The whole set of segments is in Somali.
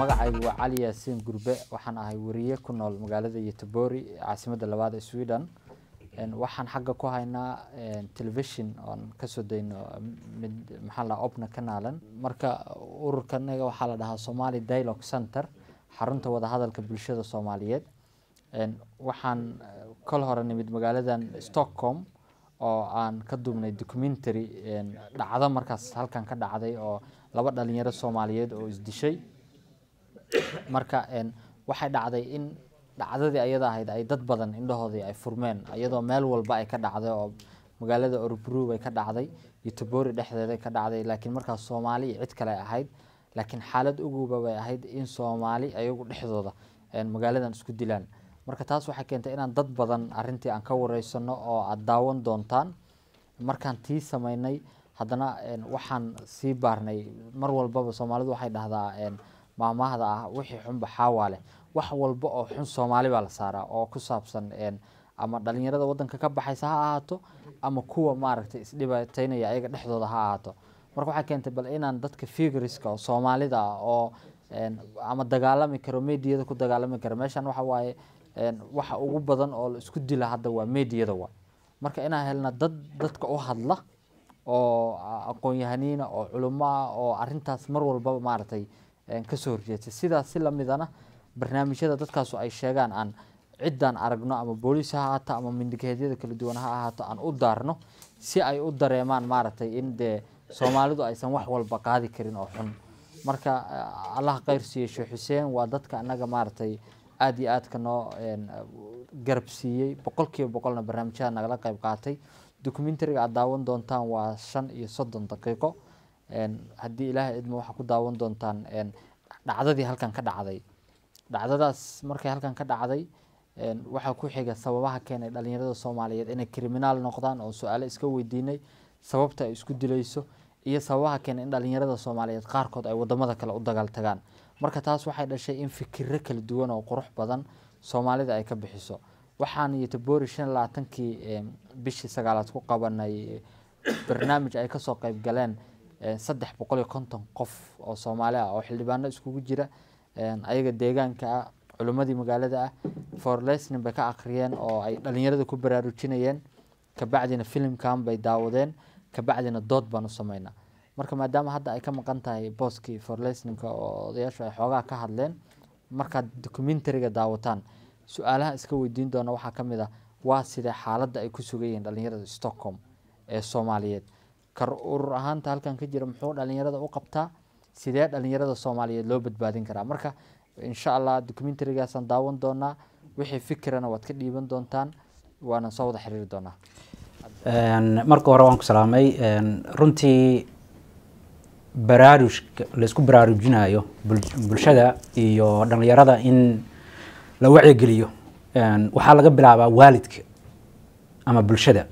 Magacaygu waa Cali Yaasiin Gurbe. Waxaan ahay wariye ku nool magaalada Göteborg, caasimadda labaad ee Sweden. Waxaan xagga ku haynaa television oon kasoo dayno mid maxaa la Öppna Kanalen. Marka ururkanaga waxaa la dhahaa Somali Dialogue Center, xarunta wadahadalka bulshada Soomaaliyeed. Waxaan kol hore nimid magaaladan Stockholm oo aan ka duubnay documentary dhacdo markaas halkan ka dhacday oo laba dhalinyaro Soomaaliyeed oo isdishay. Marka waxay dhacday in dhacdadii ayada ahayd ay dad badan indhahoodii ay furmeen, iyadoo meel walba ay ka dhacday oo magaalada Örebro ay ka dhacday, Göteborg dhexdeeda ay ka dhacday, laakiin markaas Soomaali iyo cid kale ay ahayd. Laakiin xaalad uguba bay ahayd in Soomaali ayagu dhexdooda magaaladan isku dilaan. Marka taas waxay keentay inaan dad badan arrintii aan ka wareysano oo aad daawan doontaan. Markaan tii sameynay, haddana waxaan sii baarnay. Mar walbaba Soomaalidu waxay dhahdaa maahmaahda ah, "Wixii xunba xaawaa leh." Wax walba oo xun Soomaali baa la saaraa oo ku saabsan ama dhalinyarada wadanka ka baxaysa ha ahaato ama kuwa maaragtay isdhibaataynaya ayaga dhexdooda ha ahaato. Marka waxay keentay bal inaan dadka figureska oo Soomaalida ah oo ama dagaalami karo, mediada ku dagaalami karo. Meeshan waxa waaye waxa ugu badan oo la isku dila hadda waa mediada waa. Marka inaan helna dad dadka u hadla oo aqoon-yahaniina oo culimo ah oo arrintaas mar walbaba maaragtay kasoo horjeedsa, sidaas si lamidana barnaamijyada dadkaasu ay sheegaan aan ciddaan aragno, ama booliis ha ahaato ama mindikeedyada kala duwan ha ahaato, aan u daarno si ay u dareemaan maaragtay in dee Soomaalidu aysan wax walba qaadi karin oo xun. Marka Allah khayr siiye Sheekh Xuseen, waa dadka annaga maaragtay aada iyo aadka noo garab siiyey, 100%na barnaamijyada nagala qayb qaatay. Documentaryga aad daawan doontaan waa 35 daqiiqo. Haddii Ilaahay idmo, waxaa ku daawan doontaan dhacdadii halkan ka dhacday. Dhacdadaas markay halkan ka dhacday, waxaa ku xiga sababaha keenay dhalinyarada Soomaaliyeed inay criminal noqdaan, oo su-aalo iska weydiinay sababta ay isku dilayso iyo sababaha keenay in dhalinyarada Soomaaliyeed qaarkood ay wadamada kale u dagaal tagaan. Marka taas waxay dhashay in fikiro kala duwan oo qurux badan Soomaalida ay ka bixiso. Waxaan Göteborg 25-kii bishii sagaalaad ku qabanay barnaamij ay kasoo qayb galeen 350 qof oo Soomaali ah oo xildhibaano iskugu jira, ayaga deegaanka ah, culimmadii magaalada ah. Föreläsning bay ka akhriyeen oo ay dhalinyarada ku baraarujinayeen. Kabacdina filimkan bay daawadeen, kabacdina dood baan u sameynaa. Marka maadaama hadda ay ka maqan tahay booskii föreläsningka oo odayaashu ay xoogaa ka hadleen, markaad documentaryga daawataan su-aalaha iska weydiin doona waxaa ka mid ah waa sidee xaaladda ay ku sugan yihiin dhalinyarada Stockholm ee Soomaaliyeed, kar urur ahaanta halkan ka jira muxuu dhalinyarada u qabtaa, sidee dhalinyarada Soomaaliyeed loo badbaadin karaa. Marka insha Allah documentarygaasaan daawan doonaa, wixii fikirana waad ka dhiiban doontaan, waana soo wada xiriiri doonaa. Marka hore waan ku salaamay. Runtii baraarujka laisku baraarujinayo bulshada iyo dhalinyarada in la wacyigeliyo waxaa laga bilaabaa waalidka ama bulshada.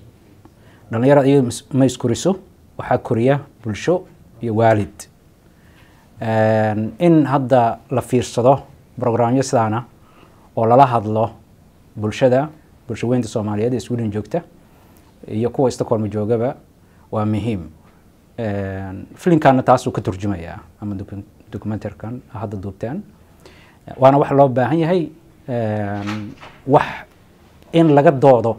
Dhalinyarada iyado ma iskoriso, waxaa koriya bulsho iyo waalid. In hadda la fiirsado programyo sidaana oo lala hadlo bulshada, bulsho weynta Soomaaliyeed ee Sweden joogta iyo kuwa Stockholm joogaba, waa muhiim. Filimkana taasuu ka turjumayaa ama documentarkan hadda duubteen, waana wax loo baahan yahay, wax in laga doodo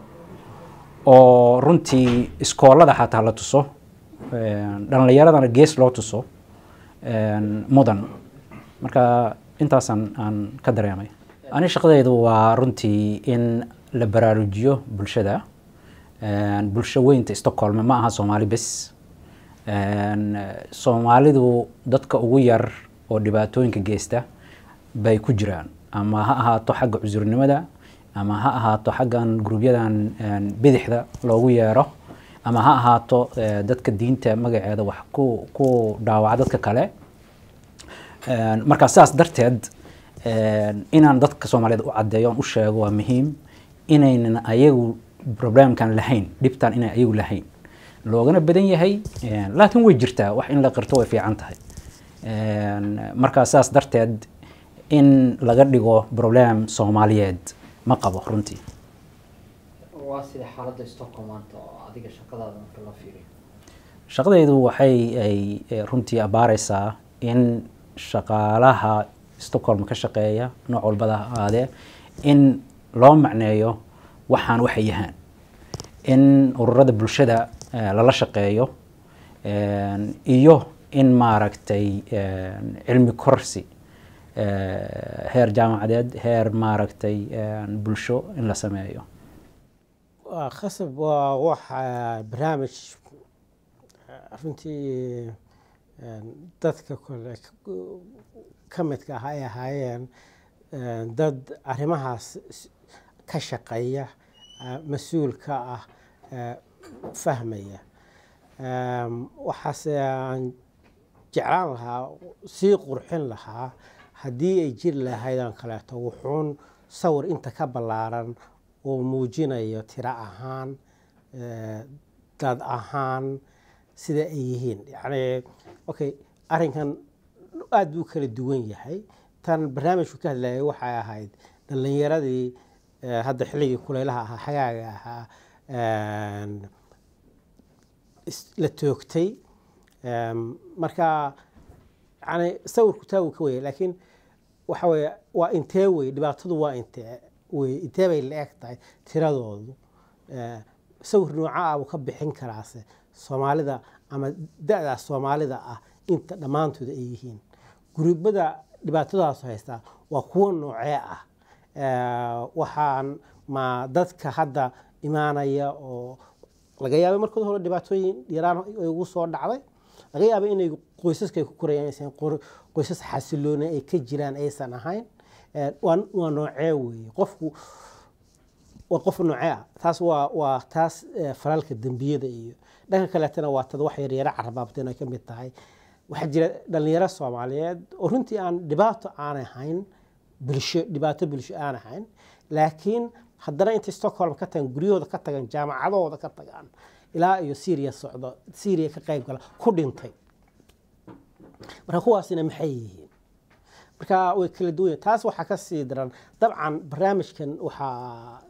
oo runtii iskoolada xataa la tuso, dhalinyaradana gees loo tuso mudan. Marka intaasaan aan ka dareemay ani. Shaqadaydu waa runtii in la baraarujiyo bulshada, bulsho weynta Stockholm. Ma aha Soomaali bes. Soomaalidu dadka ugu yar oo dhibaatooyinka geysta bay ku jiraan, ama ha ahaato xagga cusurnimada ama ha ahaato xaggan gruubyadan bidixda loogu yeero ama ha ahaato dadka diinta magaceeda wax ku dhaawaca dadka kale. Marka sidaas darteed inaan dadka Soomaaliyeed u caddeeyo oon u sheego waa muhiim inaynan ayagu problemkan lahayn, dhibtan inay ayagu lahayn, loogana badan yahay, laakiin way jirtaa. Wax in la qirto way fiican tahay. Marka sidaas darteed in laga dhigo problem Soomaaliyeed ma qabo runtii. Waa sida xaaladda Stockholm maanta oo adiga shaqadaada marka loo fiiriyo? Shaqadaydu waxay ay runtii abaareysaa in shaqaalaha Stockholm ka shaqeeya, nooc walbada ha ahaadee, in loo macneeyo waxaan waxay yahaan, in ururada bulshada lala shaqeeyo, iyo in maaragtay cilmi korsi heer jaamacadeed, heer maaragtay bulsho in la sameeyo. Waa khasab, waa wax barnaamij runtii dadka kole ka midka ah ay ahaayeen dad arrimahaas ka shaqeeya, mas-uul ka ah, fahmaya. Waxaase aan jeclaan lahaa, sii qurxin lahaa, haddii ay jiri lahayd aan kaleeto wuxuun sawir inta ka ballaaran oo muujinayo tiro ahaan, dad ahaan sida ay yihiin. Yani okay, arrinkan aad buu u kala duwan yahay. Tan barnaamijku ka hadlayay waxay ahayd dhallinyaradii hadda xilligii kulaylaha ahaa, xagaaga ahaa, la toogtay. Marka yani sawirku taa wuu ka waya, laakiin waxa weeye waa intee wey dhibaatadu, waa intee wey, intee bay la eg tahay tiradoodu, sawir nooca ah buu ka bixin karaase Soomaalida ama da-da Soomaalida ah inta dhammaantooda ay yihiin, guruubada dhibaatadaas haystaa waa kuwo noocee ah? Waxaan ma dadka hadda imaanaya oo laga yaabay markooda hore dhibaatooyin yaraan ay ugu soo dhacday, laga yaabay inay qoysaska ay ku korayaan aysan qoysas xasilooni ay ka jiraan aysan ahayn, waa noocee weeye, qofku waa qof noocee ah? Taas waa taas falalka dembiyada. Iyo dhanka kaleetana waa tad wax yaryaro carbaabteen ay ka mid tahay. Waxaa jira dhalinyaro Soomaaliyeed oo runtii aan dhibaato aan ahayn bulsho, dhibaato bulsho aan ahayn, laakiin haddana intay Stockholm ka tagaan, guryahooda ka tagaan, jaamacadahooda ka tagaan, ilaa iyo Syria socdo, Syria ka qayb gala, ku dhintay. Marka kuwaasina maxay yihiin? Marka way kala duwan yihiin. Taas waxaa ka sii daran, dabcan barnaamijkan waxaa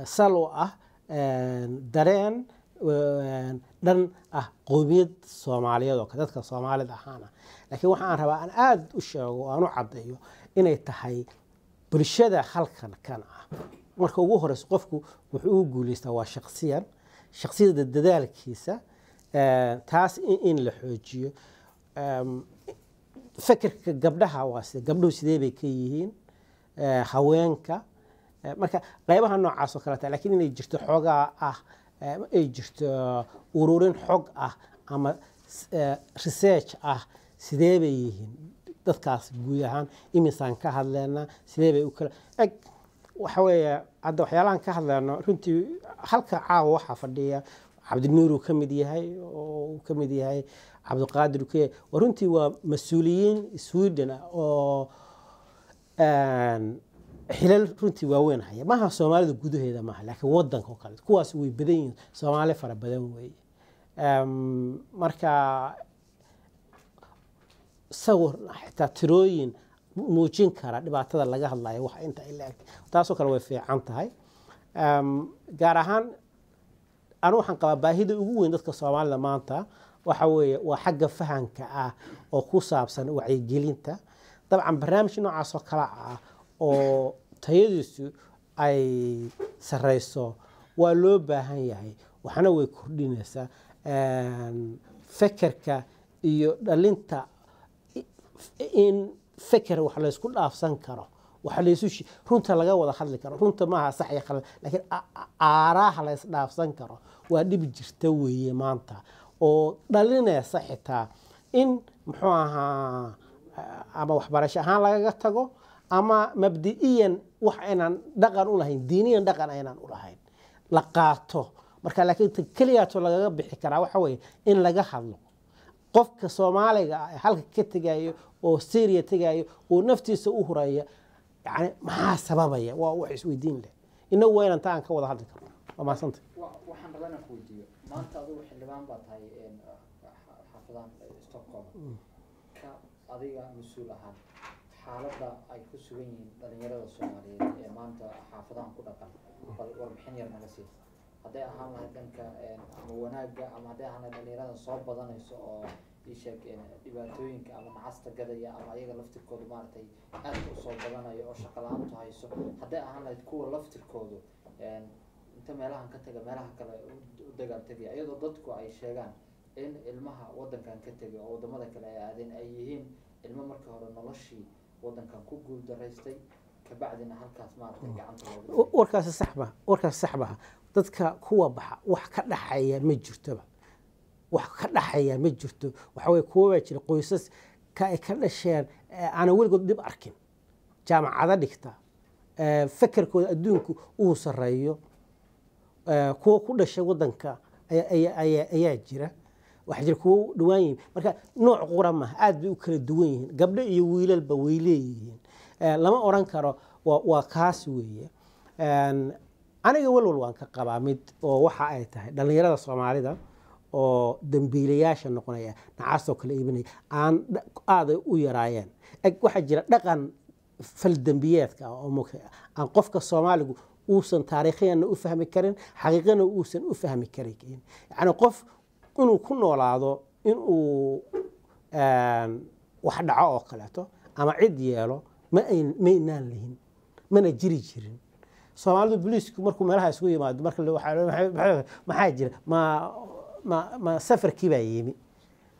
sal u ah dareen dhan ah qowmiyad Soomaaliyeed oo kale, dadka Soomaalida ahaana, laakiin waxa aan rabaa aan aada u sheego oo aan u caddeeyo inay tahay bulshada halkan kan ah. Marka ugu horeyso qofku wuxuu u guuleystaa waa shaksiyan, shaksiyada dadaalkiisa, taas in la xoojiyo. Fekerka gabdhaha waa side, gabdhuhu sidee bay ka yihiin, haweenka, marka qaybaha noocaas oo kaleeta. Laakiin inay jirto xoogaa ah, ay jirto ururin xog ah ama research ah, sidee bay yihiin dadkaas guud ahaan, imisaan ka hadleynaa, sidee bay u kala eg. Waxa weeye hadda waxyaalahan ka hadleyno runtii halka caawa waxaa fadhiya Cabdinuur uu ka mid yahay, oo uu ka mid yahay Cabdiqaadir uu ka yahay, waa runtii waa mas-uuliyiin Sweden ah oo xilal runtii waaweyn haya. Maaha Soomaalida gudaheeda maaha, laakiin wadanka oo kale kuwaas way badan yihiin, Soomaali fara badan weeye. Marka sawir xitaa tirooyin muujin kara dhibaatada laga hadlayo waxa inta ay la-eg, taasoo kale way fiican tahay. Gaar ahaan anu waxaan qabaa baahida ugu weyn dadka Soomaalida maanta waxa weeye waa xagga fahanka ah oo ku saabsan wacyigelinta. Dabcan barnaamij noocaas oo kale ah oo tayadiisu ay sareyso waa loo baahan yahay, waxna way kordhinaysaa fekerka iyo dhalinta in feker wax laysku dhaafsan karo, wax laysu runta laga wada hadli karo. Runta maaha sax iyo khalad, laakiin aaraaha la isdhaafsan karo waa dhib jirta weeye maanta oo dhalinaysa xitaa in muxuu ahaa ama waxbarasho ahaan lagaga tago ama mabdi'iyan wax aynaan dhaqan u lahayn, diiniyan dhaqan aynaan u lahayn la qaato. Marka laakiin ta keliyaato lagaga bixi karaa waxa weeye in laga hadlo. Qofka Soomaaliga ah ee halka ka tegayo oo Syria tegayo oo naftiisa u huraya, yani maxaa sababaya? Waa wax isweydiin leh. Inagu waa inaan taa aan ka wada hadli karno. Waa mahadsanta. Waxaan rabaa inaan ku weydiiyo, maanta adigu xildhibaan baa tahay xaafadan Stockholm, ka adiga mas-uul ahaan xaaladda ay ku sugan yihiin dhalinyarada Soomaaliyeed ee maanta xaafadahan ku dhaqan, bal warbixin yar naga sii, hadday ahaan lahayd dhanka ama wanaagga ama hadday ahaan lahayd dhalinyarada soo badanayso oo Isheeg dhibaatooyinka ama nacasta gadaya ama ayaga laftirkoodu maaragtay aadka usoo badanayo oo shaqo la-aantu hayso, hadday ahaan lahayd kuwa laftirkoodu inta meelahan ka taga meelaha kale u dagaal tegaya, iyadoo dadku ay sheegaan in ilmaha wadankan ka tegay oo wadamada kale ay aadeen ay yihiin ilmo markii hore noloshii wadankan ku guul daraystay, kabacdina halkaas maaragtay gacanta loogu Warkaasi sax ma, warkaasi sax maha. Dadka kuwa baxa wax ka dhaxeeya ma jirtoba, wax ka dhaxeeya ma jirto. Waxa weye kuwa baa jira qoysas ka ay ka dhasheen aanan weligood dhib arkin, jaamacado dhigta, fekerkooda adduunku uu sarreeyo, kuwa ku dhashay wadanka ayaa jira. Waxaa jira kuwo dhawaan yihiin. Marka nooc qura maaha, aad bay u kala duwan yihiin, gabdho iyo wiilalba way leeyihiin. Lama oran karo waa kaas weeye. Aniga walwal waan ka qabaa mid oo waxa ay tahay dhallinyarada Soomaalida oo dambiilayaasha noqonaya, nacaasoo kale iibinaya, aan aaday u yaraayeen. Eg, waxaa jira dhaqan faldembiyeedka ah oo aan qofka Soomaaligu uusan taariikhiyanna u fahmi karin, xaqiiqana uusan u fahmi karin. Yacni qof inuu ku noolaado inuu wax dhaco oo kaleeto ama cid yeelo ma maynaan lihin, mana jiri jirin. Soomaalidu booliisku markuu meelaha isugu yimaado, marka maxaa jira, ma safarkii baa yimi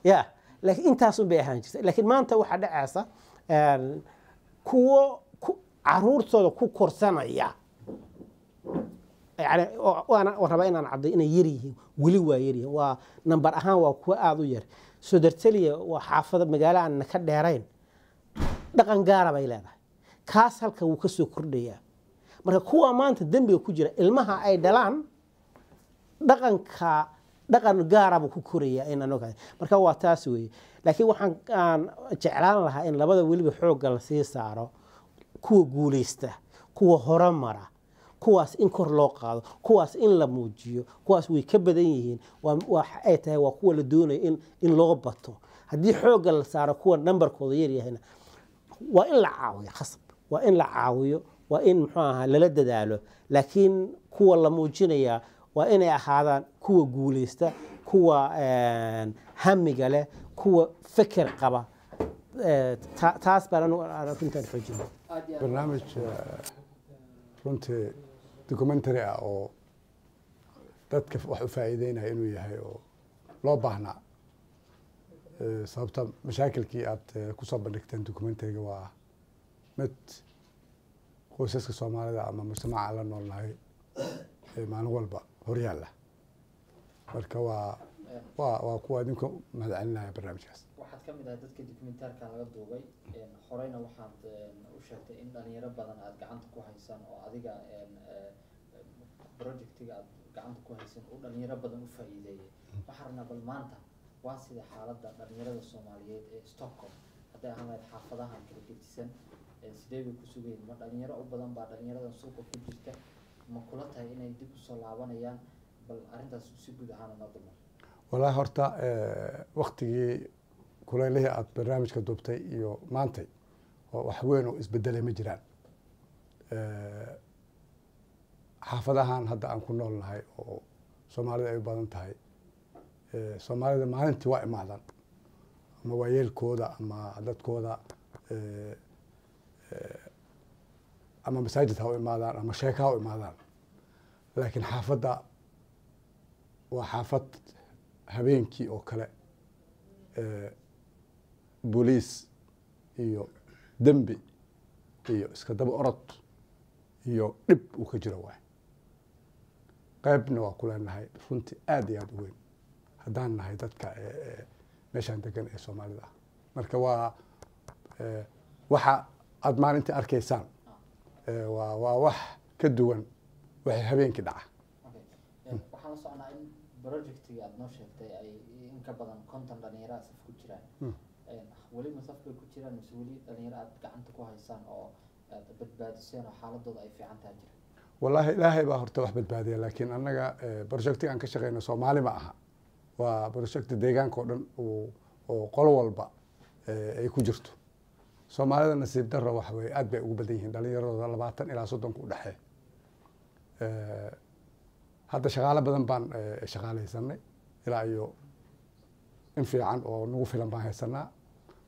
ya, laakiin intaasun bay ahaan jirtay. Laakiin maanta waxaa dhacaysa kuwo caruurtooda ku korsanaya, yani waana rabaa inaan cadday inay yar yihiin, weli waa yar yihiin, waa nambar ahaan waa kuwo aada u yar. Södertälje waa xaafada magaalo aan ka dheerayn, dhaqan gaara bay leedahay, kaas halka wuu ka soo kordhayaa. Marka kuwa maanta dembiga ku jira, ilmaha ay dhalaan dhaqanka dhaqan gaara buu ku korayaa in aan ogahay. Marka waa taas weeye. Laakiin waxaan aan jeclaan lahaa in labada weliba xoogga la sii saaro kuwa guuleysta, kuwa horumara, kuwaas in kor loo qaado, kuwaas in la muujiyo. Kuwaas way ka badan yihiin, waxa ay tahay waa kuwa la doonayo in loo bato. Haddii xoogga la saaro kuwa nambarkooda yar yahayna, waa in la caawiyo, khasab waa in la caawiyo, waa in muxuu ahaa lala dadaalo. Laakiin kuwa la muujinayaa waa inay ahaadaan kuwa guuleysta, kuwa hamiga leh, kuwa feker qaba. Taas baan anigu arrintan xoojinay. Aad iyo aad. Barnaamij runtii documentary ah oo dadka wax u faa'iideynaya inuu yahay oo loo baahnaa. Sababta mashaakilkii aad kusoo bandhigteen documentaryga waa mid qoysaska Soomaalida ama mujtamaca la noolnahay ee maalin walba horyaalla. Marka waa kuwa idinka mahadcelinaya barnaamijkaas. Waxaad ka mid ahay dadka documentaarka laga duubay. Horeyna waxaad u sheegtay in dhalinyaro badan aad gacanta ku haysaan oo adiga projectiga aad gacanta ku haysan uu dhalinyaro badan u faa'iideeyay. Waxaan rabnaa bal maanta waa sida xaaladda dhalinyarada Soomaaliyeed ee Stockholm, hadday ahaan lahayd xaafadahan kala gedisan, sidee bay ku sugayiin? Ma dhalinyaro u badan baa dhalinyaradan suuqa ku jirta? Ma kula tahay inay dib usoo laabanayaan? Bal arrintaas si guud ahaan noo dulmar. Wallaahi horta waktigii kuleylihii aad barnaamijka duubtay iyo maantay oo wax weyn oo isbedelay ma jiraan. Xaafadahan hadda aan ku nool nahay oo Soomaalida ay u badan tahay, Soomaalida maalintii waa imaadaan, ama waayeelkooda ama dadkooda, ama masaajid ha u imaadaan ama sheeka ha u imaadaan. Laakiin xaafadda waa xaafad habeenkii oo kale booliis iyo dembi iyo iska daba orod iyo dhib uu ka jiro waay. Qaybna waa ku leenahay runtii aad iyo aad u weyn haddaan nahay dadka meeshaan degan ee Soomaalida ah. Marka waa waxa aad maalintii arkaysaan waa wax ka duwan waxay habeenkii dhaca. Okay. Waxaan la soconaa in projectiga aad noo sheegtay ay in ka badan 50 dhalinyaro ah saf ku jiraan. Weli ma saf bay ku jiraan mise weli dhalinyaro aad gacanta ku haysaan oo aad badbaadiseen oo xaaladooda ay fiican tahay jira? Wallaahi Ilaahay baa horta wax badbaadiya, laakiin annaga projectiga aan ka shaqeyno Soomaali ma aha, waa project deegaanka oo dhan oo qolo walba ay ku jirto. Soomaalida nasiib darro waxa weeye aad bay ugu badan yihiin dhalinyaradooda 20 ilaa 30 u dhexeeya. Hadda shaqaale badan baan shaqaaleysanay, ilaa iyo In fiican oo nagu filan baan haysanaa.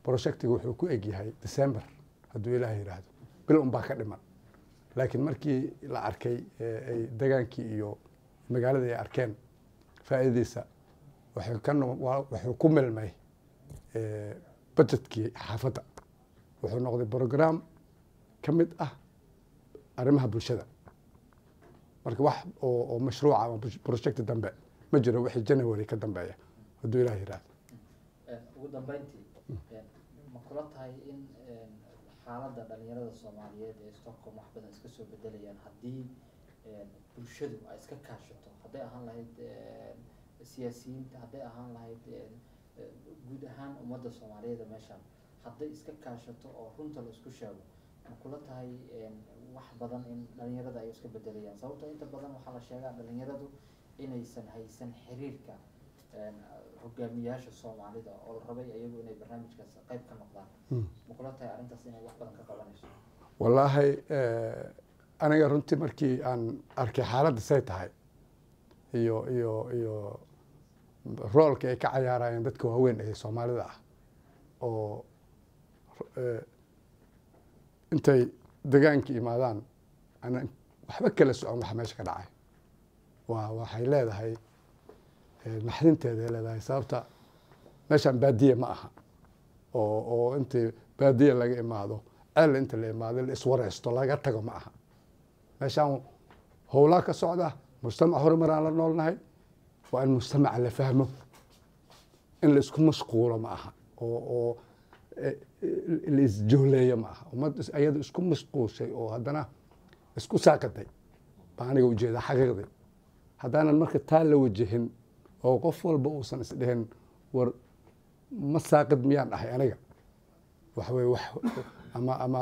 Projectiga wuxuu ku egyahay December, hadduu Ilaah yidhaahdo, bil unbaa ka dhiman. Laakiin markii la arkay ay degaankii iyo magaalada ay arkeen faa'iidadiisa, waxay ka wuxuu ku milmay budgetkii xaafadda. Wuxuu noqday program ka mid ah arrimaha bulshada. Marka wax oo mashruuca ama project dambe ma jiro wixii January ka dambeeya, hadduu Ilaah yidhaahdo. Ugu dambeyntii, ma kula tahay in xaaladda dhalinyarada Soomaaliyeed ee Stockholm wax badan iska soo bedelayaan haddii bulshadu ay iska kaashato, hadday ahaan lahayd siyaasiyiinta, hadday ahaan lahayd guud ahaan ummadda Soomaaliyeed ee meeshaan, hadday iska kaashato oo runta la isku sheego, ma kula tahay wax badan in dhalinyarada ay iska bedelayaan? Sababto inta badan waxaa la sheegaa dhalinyaradu inaysan haysan xiriirka hogaamiyaasha Soomaalida oo la rabay ayagu inay barnaamijkaas qayb ka noqdaan. Ma kula tahay arrintaas inay wax badan ka qabanayso? Wallaahi, aniga runtii markii aan arkay xaaladda say tahay iyo roolka ay ka cayaarayeen dadka waaweyn ee Soomaalida ah oo intay degaanka imaadaan aanan waxba kala socon waxa meesha ka dhacay, waxay leedahay naxdinteeda ay leedahay. Sababta meeshaan baadiye ma aha oo intii baadiye laga imaado, ceel inta la imaado, la iswareysto, laga tago ma aha. Meeshaan howlaa ka socda, mujtamac horumaraan la noolnahay. Waa in mujtamaca la fahmo, in la isku mashquulo ma aha oo la isjohleeyo ma aha. Ummad ayada isku mashquushay oo haddana isku saaqaday baa aniga ujeedaa xaqiiqdii. Haddaanan marka taa la wajahin oo qof walba uusan isdhehin war ma saaqid miyaan ahay aniga, waxa weye wax ama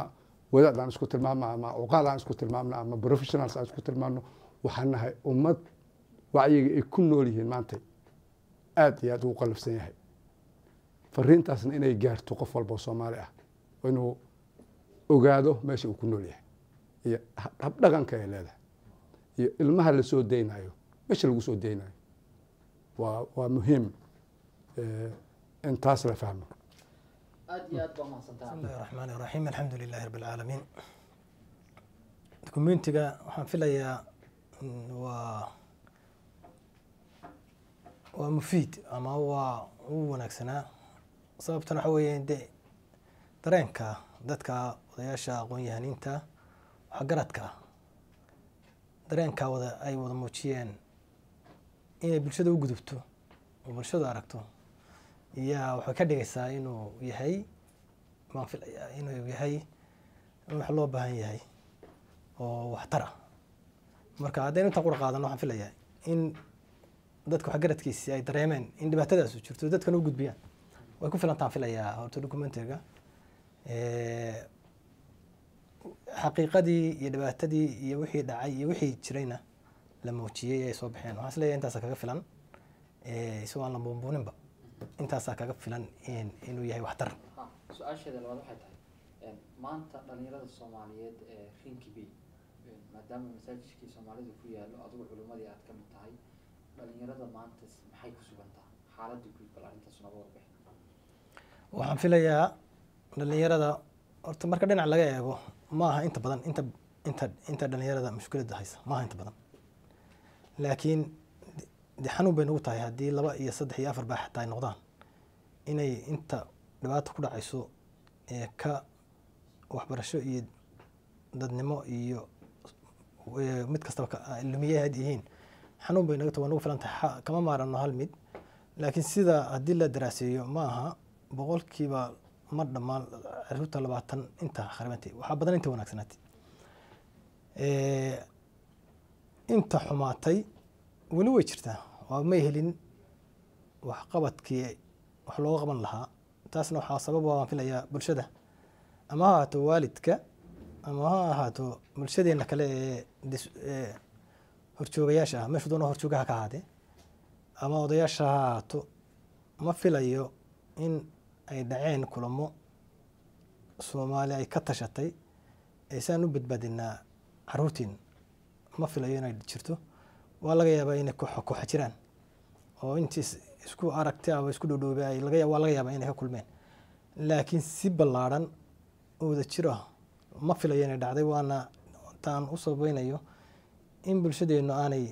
wadaad aan isku tilmaamno ama cuqaal aan isku tilmaamno ama professionals aan isku tilmaamno, waxaan nahay ummad wacyiga ay ku nool yihiin maanta aad iyo aad ugu qalafsan yahay. Fariintaasna inay gaarto qof walba oo Soomaali ah, inuu ogaado meesha uu ku nool yahay iyo habdhaqanka ay leedahay iyo ilmaha la soo daynayo, meesha lagu soo daynayo, waa muhiim in taas la fahmo. Aad iyo aad baa mahadsantaha. بسم الله الرحمن الرحيم، الحمد لله رب العالمين. Documentiga waxaan filayaa waa mufiid ama waa u wanaagsanaa. Sababtan waxa weeye de dareenka dadka odayaasha, aqoon-yahaniinta, waxgaradka ah, dareenka wada ay wada muujiyeen inay bulshada u gudubto oo bulshadu aragto iyaa waxay ka dhigaysaa inuu yahay, baan filayaa, inuu yahay wax loo baahan yahay oo waxtar ah. Marka haddaynu intaan qura qaadano, waxaan filayaa in dadka waxgaradkiisi ay dareemeen in dhibaatadaasu jirto, dadkana u gudbiyaan, way ku filantaan filayaa. Horta documentiga xaqiiqadii iyo dhibaatadii iyo wixii dhacay iyo wixii jirayna la muujiyey ay soo baxeen. Waxaan isleeyahay intaasa kaga filan, isagoo aan la buunbuuninba, intaasaa kaga filan inuu yahay waxtar. Su-aasheeda labaad waxay tahay, maanta dhalinyarada Soomaaliyeed ee Rinkeby, maadaama masaajidkii Soomaalida ku yaalo, adigu culimmadii aad ka mid tahay, dhalinyarada maanta maxay ku sugan tahay xaaladii guud? Bal arrintaas nooga warbixin. Waxaan filayaa dhalinyarada horta marka dhinac laga eego maaha inta badan inta dhalinyarada mushkiladda haysa maaha inta badan, laakiin de xanuun bay nagu tahay haddii laba iyo saddex iyo afar baa xataa ay noqdaan inay inta dhibaata ku dhacayso ee ka waxbarasho iyo dadnimo iyo mid kastaba lumiye had yihiin. Xanuun bay naga tahay, waa nagu filan tahay, kama maarano hal mid. Laakiin sida haddii la daraaseeyo ma aha 100% ma dhammaan caruurta 20 inta kharibantay, waxaa badan inta wanaagsanaatay. Inta xumaatay weli way jirtaa, waa may helin waxqabadkii wax looga qaban lahaa. Taasna waxaa sabab u ah, waan filayaa, bulshada, ama ha ahaato waalidka ama ha ahaato bulshadeena kale ee horjoogayaasha ah, meeshu doono horjoogaha ka ahaatee ama odayaasha ha ahaato. Ma filayo in ay dhaceen kulamo Soomaali ay ka tashatay ee saan u badbaadinaa caruurtiin. Ma filayo inay jirto. Waa laga yaabaa inay kooxa kooxa jiraan oo intii Isku aragti ama isku dhowdhowba ay laga waa laga yaabaa inay ka kulmeen, laakiin si ballaaran oo wada jir ah ma filayo inay dhacday. Waana taan u sabaynayo in bulshadeennu aanay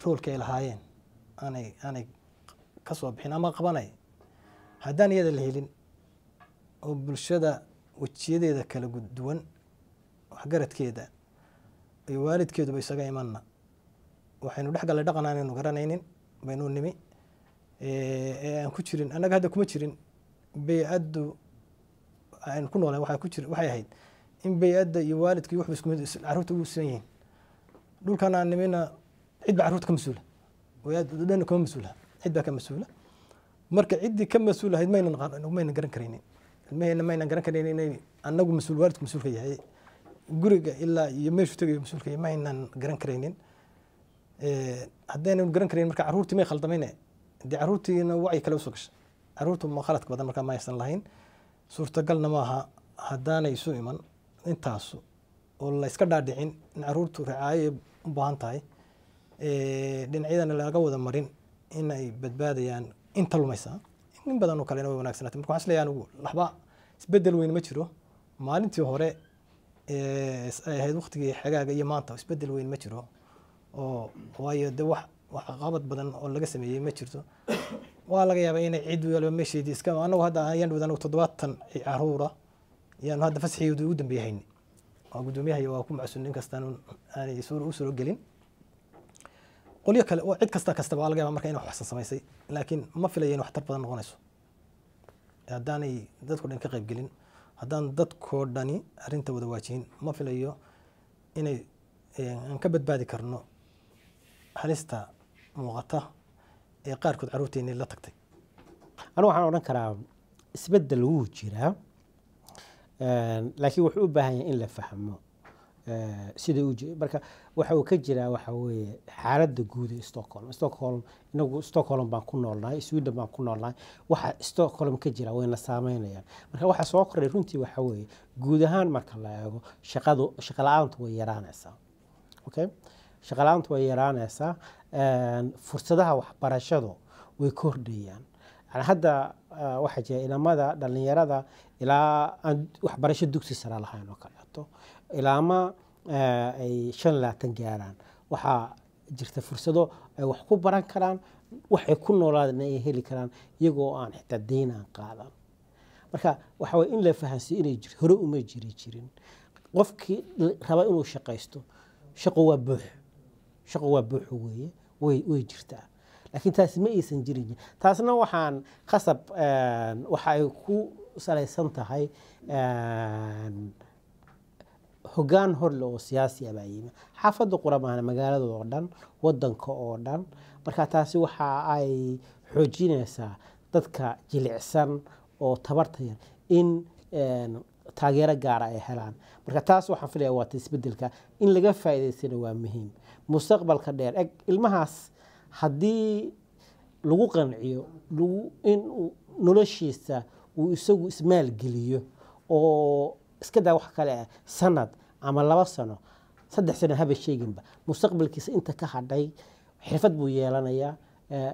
roolka ay lahaayeen aanay ka soo bixin ama qabanay. Haddaan iyada la helin oo bulshada wejiyadeeda kala duwan, waxgaradkeeda iyo waalidkeeduba isaga imanna, waxaynu dhex gallay dhaqan aanaynu garanaynin baynu nimi ee aan ku jirin. Annaga hadda kuma jirin bey-addu aynu ku noolayn. Waxaa ku jir waxay ahayd in bey-adda iyo waalidka iyo waxba isku mid carruurta ugu siman yihiin. Dhulkan aan nimina cid baa carruurta ka mas-uula, dhan kama mas-uula, cid baa ka mas-uula. Marka ciddii ka mas-uul ahayd maynan garan karaynin, ilmaheena maynan garan karaynin inay annagu mas-uul, waalidku mas-uulka yahay, guriga ilaa iyo meeshuu tegayo mas-uulka yahay, maynan garan karaynin. Haddaynan garan karaynin, marka carruurtii may khaldamayne, dee carruurtiina wacyi kale usoo gashay. Carruurtu ma khaladka badan markaa ma aysan lahayn, suurtagalna maaha haddaanay isu iman intaasu oo la iska dhaadhicin in carruurtu ricaayo u baahan tahay, dhinacyadana laga wada marin in ay badbaadayaan inta lumaysa in badan oo kalena way wanaagsanaatay. Marka waxaan isleeyahay anigu waxba isbedel weyn ma jiro. Maalintii hore ay ahayd waqtigii xagaaga iyo maanta isbedel weyn ma jiro, oo waayo de wax qabad badan oo laga sameeyey ma jirto. Waa laga yaabaa inay cid waliba meesheedii iska. Anagu hadda ayaan dhawd anagu 70 caruura yaanu hadda fasxigeedu ugu dambeeyay hayni. Waa guddoomiyaha waa ku macsuun, inkastaan aanay u suuro gelin qolyo kale oo cid kasta kastaba waa laga yaabaa marka inay wax waxsan samaysay, laakiin ma filayo in waxtar badan noqonayso haddaanay dadku dhan ka qayb gelin, haddaan dadkoo dhani arrinta wada waajihin. Ma filayo inay aan ka badbaadi karno halista muuqata ee qaarkood carruurteennii la tagtay. Anigu waxaan odhan karaa isbeddel wuu jiraa, laakiin wuxuu u baahan yahay in la fahmo sida uu jiro. Marka waxa uu ka jiraa waxa weeye xaaladda guud ee Stockholm. Stockholm, inagu Stockholm baan ku noolnahay, Sweden baan ku noolnahay. Waxa Stockholm ka jira wayna saameynayaan. Marka waxa soo kordhay runtii waxa weeye guud ahaan marka la eego shaqadu, shaqo la-aantu way yaraanaysaa. Okay, shaqo la-aantu way yaraanaysaa, fursadaha waxbarashadu way kordhayaan. Yani hadda waxaa jira inamada dhalinyarada ilaa aan waxbarasho dugsi sare lahayn oo kaleeto, ilaama ay 25 gaaraan, waxaa jirta fursado ay wax ku baran karaan, waxay ku noolaadna ay heli karaan iyagoo aan xitaa deyn aan qaadan. Marka waxa waye in la fahansiiyo inay jirto, hore uma jiri jirin. Qofkii raba inuu shaqaysto, shaqo waa buux, shaqo waa buux weeye, way jirtaa, laakiin taasi ma aysan jirin. Taasna waxaan khasab waxa ay ku salaysan tahay hoggaan horle oo siyaasi ah baa yimi xaafadda quramaana, magaalada oo dhan, wadanka oo dhan. Marka taasi waxa ay xoojinaysaa dadka jilicsan oo tabarta yar in taageero gaara ay helaan. Marka taas waxaan filaya waa ta isbedelka in laga faa'iidaystana waa muhiim mustaqbalka dheer. Eg ilmahaas haddii lagu qanciyo lagu in uu noloshiisa uu isagu ismaalgeliyo oo iska daa wax kale ah, sanad ama 2 sano, 3 sano haba sheeginba, mustaqbalkiisa inta ka hadhay xirfad buu yeelanayaa,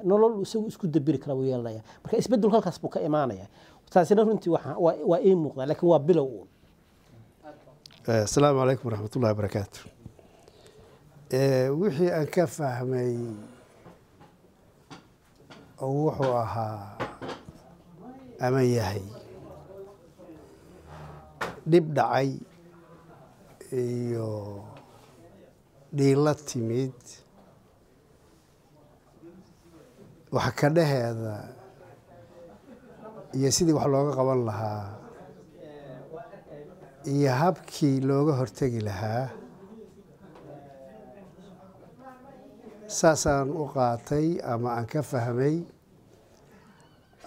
nolol isagu isku dabiri kara buu yeelanaya. Marka isbedelku halkaas buu ka imaanaya. Taasina runtii waa ii muuqda, laakiin waa bilow uun. Asalaamu calaykum waraxmatullahi wabarakaatu. Wixii aan ka fahmay oo wuxuu ahaa ama yahay dhib dhacay iyo dhiilo timid, wax ka dhaheeda iyo sidii wax looga qaban lahaa iyo habkii looga hortegi lahaa, saasaan u qaatay ama aan ka fahmay.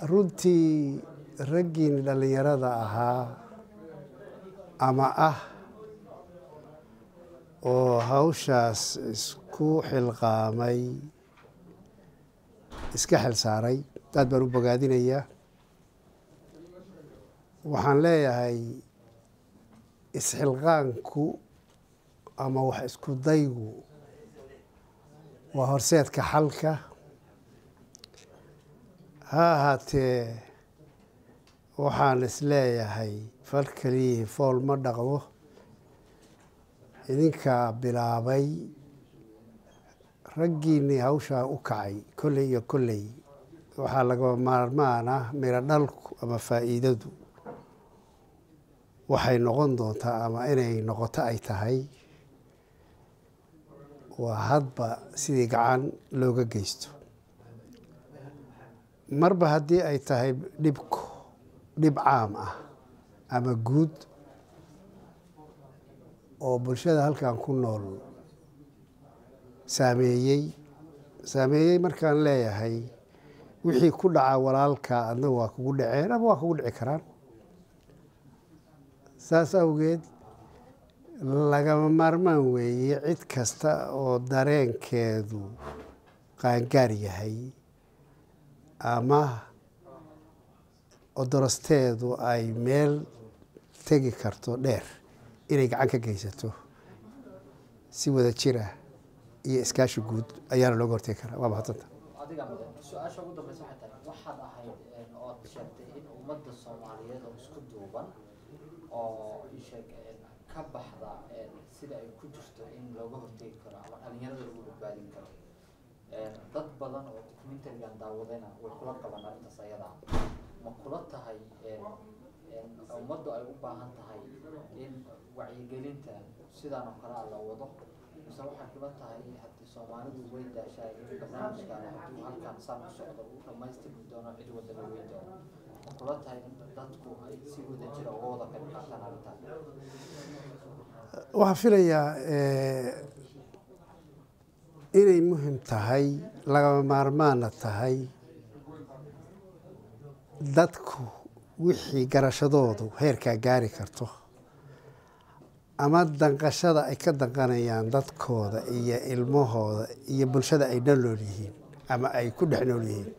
Runtii raggiin dhallinyarada ahaa ama ah oo hawshaas isku xilqaamay, iska xil saaray, aad baan u bogaadinayaa. Waxaan leeyahay isxilqaanku ama wax isku daygu waa horseedka xalka. Ha ahaatee, waxaan isleeyahay fal keliyihii fool ma dhaqdo. Idinkaa bilaabay, raggiinnii hawshaa u kacay. Kolley iyo kolley waxaa lagama maarmaan ah, miro dhalku ama faa'iidadu waxay noqon doontaa ama inay noqoto ay tahay waa hadba sidii gacan looga geysto. Marba haddii ay tahay dhibku dhib caam ah ama guud oo bulshada halkan ku nool saameeyey, markaan leeyahay wixii ku dhaca walaalka adna waa kugu dhaceen ama waa kugu dhici karaan, saas awgeed lagama maarmaan weeye cid kasta oo dareenkeedu qaangaar yahay ama odorosteedu ay meel tegi karto dheer inay gacan ka geysato. Si wada jir ah iyo iskaashi guud ayaana looga hortegi karaa. Waa mahadsanta. Adiga mudan. Su-aasha ugu dambeysa waxay tahay, waxaad ahayd ood sheegtay in ummadda Soomaaliyeed oo isku duuban oo isheeg ka baxda sida ay ku jirto in looga hortegi karo ama dhalinyarada lagu badbaadin karo. Dad badan oo documentary-gan daawadayna way kula qabaan arrintaas ayada ah. Ma kula tahay ummaddu ay u baahan tahay in wacyigelinta sidaan oo kale ah la wado, mise waxay kula tahay haddii Soomaalidu way daashaa in barnaamijkan hadduu halkan saan ku socdo uu dhammaystirmi doono, cid wada la weyn doono? Ma kula tahay in dadku ay si wada jira uga wada qayb qaataan arrintan? Waxaan filayaa inay muhim tahay, lagama maarmaana tahay, dadku wixii garashadoodu heerkaa gaari karto ama danqashada ay ka danqanayaan dadkooda iyo ilmahooda iyo bulshada ay dhan nool yihiin ama ay ku dhex nool yihiin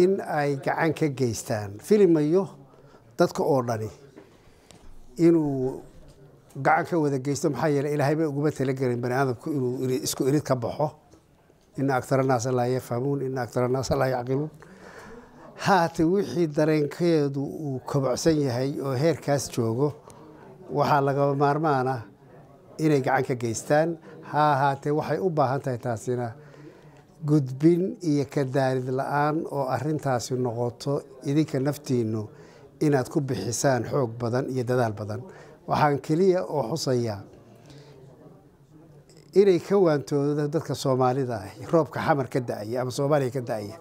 in ay gacan ka geystaan. Filimayo dadka oo dhani inuu gacan ka wada geysto, maxaa yeeley Ilaahay bay uguma talagelin bani aadamku inuu isku irid ka baxo. إن أكثر الناس لا يفهمون، إن أكثر الناس لا يعقلون. Haate wixii dareenkeedu uu kobocsan yahay oo heerkaas joogo, waxaa lagama maarmaan ah inay gacan ka geystaan. Ha ahaatee, waxay u baahan tahay taasina gudbin iyo ka daalid la-aan oo arrintaasi noqoto idinka naftiinu inaad ku bixisaan xoog badan iyo dadaal badan. Waxaan keliya oo xusayaa inay ka waantoodo dadka Soomaalida ah roobka Xamar ka da-aya ama Soomaaliya ka da-aya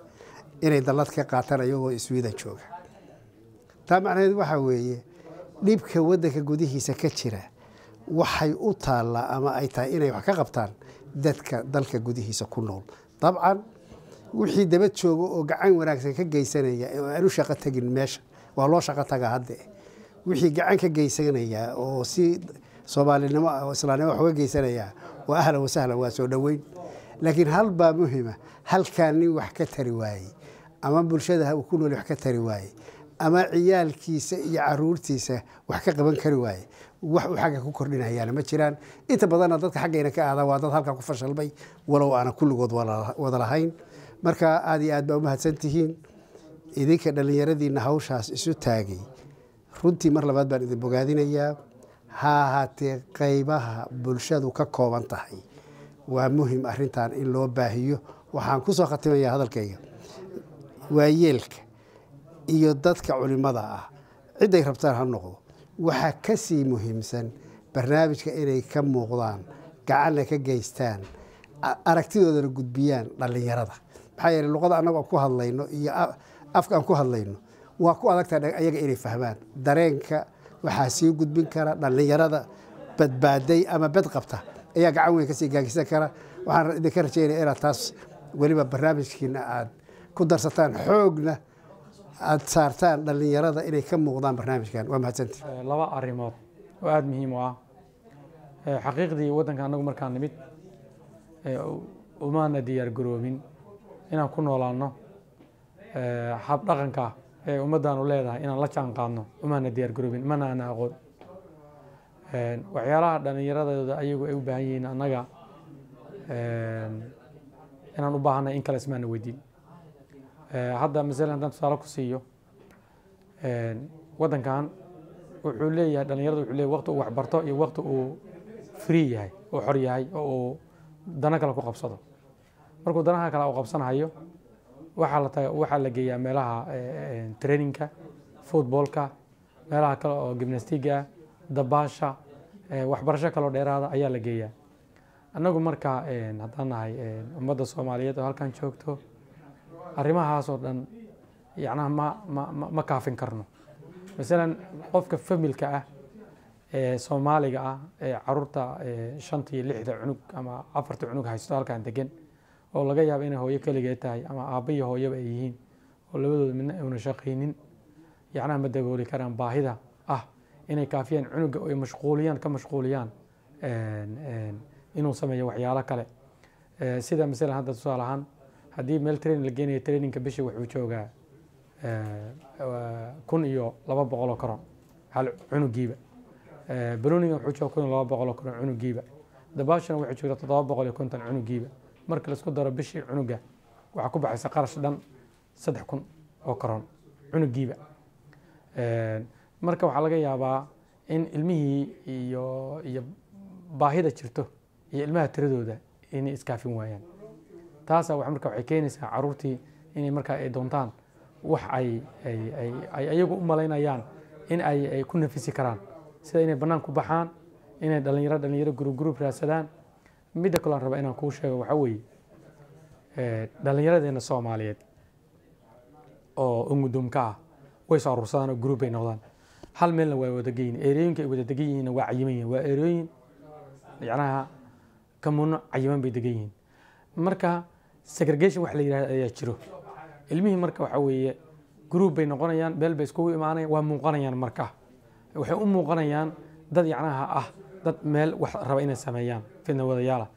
inay dallad ka qaataan ayagoo Sweden jooga. Taa macnaheedu waxaa weeye, dhibka waddanka gudihiisa ka jira waxay u taallaa ama ay tahay inay wax ka qabtaan dadka dalka gudihiisa ku nool. Dabcan wixii daba jooga oo gacan wanaagsan ka geysanaya oo aan u shaqo tegin, meesha waa loo shaqo tagaa hadde, wixii gacan ka geysanaya oo si Soomaalinimo ah oo islaamnimo wax uga geysanaya waa ahlan wasahlan, waa soo dhoweyn. Laakiin hal baa muhima: halkaan nin wax ka tari waayey ama bulshada uu ku nool wax ka tari waayey ama ciyaalkiisa iyo caruurtiisa wax ka qaban kari waaye, wax uu xagga ku kordhinayaana ma jiraan. Inta badanna dadka xaggayna ka aada waa dad halkaa ku fashalmay, walow aanan kulligood wada lahayn. Marka aad iyo aad baa umahadsan tihiin idinka dhallinyaradiina hawshaas isu taagay. Runtii mar labaad baan idin bogaadinayaa. Ha ahaatee, qaybaha bulshadu ka kooban tahay waa muhim arrintan in loo baahiyo. Waxaan ku soo khatimayaa hadalkayga, waayeelka iyo dadka culimada ah, cidday rabtaan ha noqdo, waxaa ka sii muhiimsan barnaamijka inay ka muuqdaan, gacanna ka geystaan, aragtidoodana gudbiyaan dhallinyarada. Maxaa yeeley luqada annagu aan ku hadlayno iyo afka aan ku hadlayno waa ku adagtahay ayaga inay fahmaan. Dareenka waxaa sii gudbin kara dhallinyarada badbaaday ama bad qabta ayaa gacan weyn kasii gaagisan kara. Waxaan idinka rajeynaya inaad taas weliba barnaamijkiina aad ku darsataan, xoogna aad saartaan dhallinyarada inay ka muuqdaan barnaamijkan. Waa mahadsanti. Laba arrimood oo aada muhiim u ah. Xaqiiqdii waddanka annagu markaan nimid umaana diyaar garoobin inaan ku noolaano hab dhaqanka ee ummaddaanu leedahay, inaan la jaan qaadno umaana diyaar garoobin, mana ana aqoon waxyaalaha dhallinyaradooda ayagu ay u baahan yihiin, annaga inaan u baahanay in kale ismaana weydiin. Hadda masalan haddaan tusaale ku siiyo, waddankan wuxuu leeyahay dhalinyarada, wuxuu leeyahay waqti uu waxbarto iyo waqti uu free yahay oo xor yahay oo uu dano kale ku qabsado. Markuu danaha kale uu qabsanayo, waxaa la taga, waxaa la geeyaa meelaha trainingka, footballka, meelaha kale oo gymnastiga, dabaasha, waxbarasho kaloo dheeraada ayaa la geeyaa. Annagu marka haddaan nahay ummadda Soomaaliyeed oo halkan joogto, arrimahaas oo dhan yacnaha ma kaafin karno. Masalan qofka familka ah ee Soomaaliga ah ee caruurta shanta iyo lixda cunug ama afarta cunug haysto halkan degan, oo laga yaabo inay hooyo keligeed tahay ama aabba iyo hooyaba ay yihiin oo labadooda midna ayna shaqaynin, yacnaha ma dabooli karaan baahida ah inay kaafiyaan cunuga oo ay mashquuliyaan, ka mashquuliyaan inuu sameeyo waxyaalo kale. Sida masalan hadda tusaale ahaan haddii meel training la geenayo, trainingka bishii wuxuu joogaa 1200 oo karoon hal cunugiiba. Banooniga wuxuu joogaa 1200 oo karoon cunugiiba. Dabaashana waxay joogtaa 750 cunugiiba. Marka la isku daro bishii cunuga waxaa ku baxaysa qarash dhan 3000 oo karoon cunugiiba. Marka waxaa laga yaabaa in ilmihii iyo baahida jirto iyo ilmaha tiradooda inay iskaafin waayaan. Taasa marka waxay keenaysaa caruurtii inay markaa ay doontaan wax ay ayagu u malaynayaan in ay ku nafisi karaan, sida inay bannaan ku baxaan, inay dhalinyaro group group raadsadaan. Midda kaloo aan raba inaan kuu sheego waxaa weeye, dhallinyaradeena Soomaaliyeed oo ungudumka ah way soo aruursadaan oo group bay noqdaan, hal meelna waa wada geyin. Ereyooyinka ay wada degan yihiinna waa cayiman yihiin, waa ereyooyin yacnaha kamuuno cayiman bay degan yihiin. Marka segregation wax la yidhahdo ayaa jiro. Ilmihii marka waxaa weeye group bay noqonayaan, meel bay iskugu imaanayaan, waa muuqanayaan. Marka waxay u muuqanayaan dad yacnaha ah dad meel wax raba inay sameeyaan, fidna wadayaala.